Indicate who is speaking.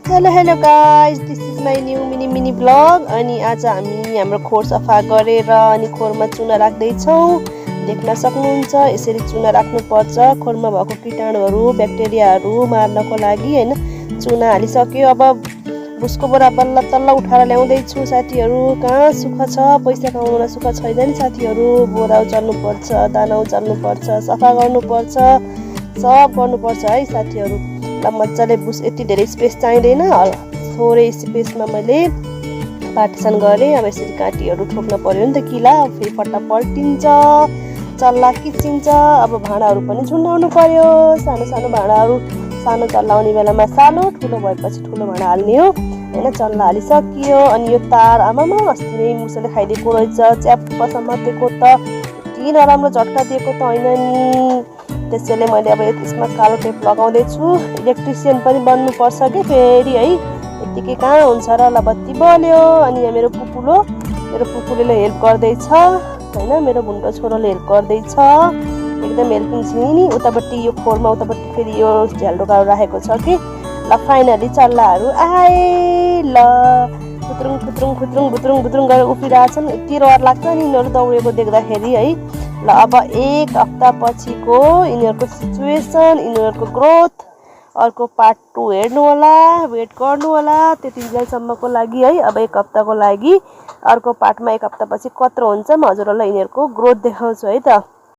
Speaker 1: Hello guys, this is my new mini blog. अनि आज हामी हाम्रो खोर सफा गरेर अनि खोरमा चुना राख्दैछौँ। देख्न सक्नुहुन्छ यसरी चुना राख्नुपर्छ। खोरमा भएको कीटाणुहरू ब्याक्टेरियाहरू मार्नको लागि हैन। चुना हालिसक्यो। अब बुसको बोरा बल्ल तल्ल उठाएर ल्याउँदैछु साथीहरू। कहाँ सुख छ, पैसा कमाउन सुख छैन नि साथीहरू। बोरा उचाल्नुपर्छ, दाना उचाल्नुपर्छ, सफा गर्नुपर्छ, सब गर्नुपर्छ है साथीहरू। ल मजाले बुस यति धेरै स्पेस चाहिँदैन, थोरै स्पेसमा मैले पार्टिसन गरेँ। अब यसरी काँटीहरू ठोक्न पर्यो नि त किला, फेरि पट्टा पल्टिन्छ, चल्ला किचिन्छ। अब भाँडाहरू पनि झुन्डाउनु पर्यो। सानो सानो भाँडाहरू, सानो चल्ला आउने बेलामा सानो, ठुलो भएपछि ठुलो भाँडा हाल्ने हो होइन। चल्ला हालिसकियो। अनि यो तार आमामा अस्ति नै मुसले खाइदिएको रहेछ, च्याप्पसम्म दिएको त, यति नराम्रो झट्का दिएको त होइन नि। त्यसैले मैले अब यसमा कालो टेप लगाउँदैछु। इलेक्ट्रिसियन पनि बन्नुपर्छ कि फेरि है, यतिकै कहाँ हुन्छ र। ल बत्ती बल्यो। अनि यहाँ मेरो पुपुले हेल्प गर्दैछ होइन। मेरो भुन्डो छोरोले हेल्प गर्दैछ, एकदम हेल्पिङ छु नि। उतापट्टि यो खोरमा उतापट्टि फेरि यो झ्यालडोकाहरू राखेको छ कि। ल फाइनली चल्लाहरू आए। ल खुत्रुङ खुत्रुङ खुत्रुङ भुत्रुङ भुत्रुङ गरेर उभिरहेछन्। यति रहर लाग्छ नि यिनीहरू दौडेको देख्दाखेरि है। ल अब एक हप्ता पछिको यिनीहरूको सिचुएसन, यिनीहरूको ग्रोथ, अर्को पार्ट 2 हेर्नु होला, वेट गर्नु होला त्यति बेलासम्मको लागि है। अब एक हप्ताको लागि अर्को पार्टमा एक हप्ता पछि कत्रो हुन्छ म हजुरहरूलाई यिनीहरूको ग्रोथ देखाउँछु है त।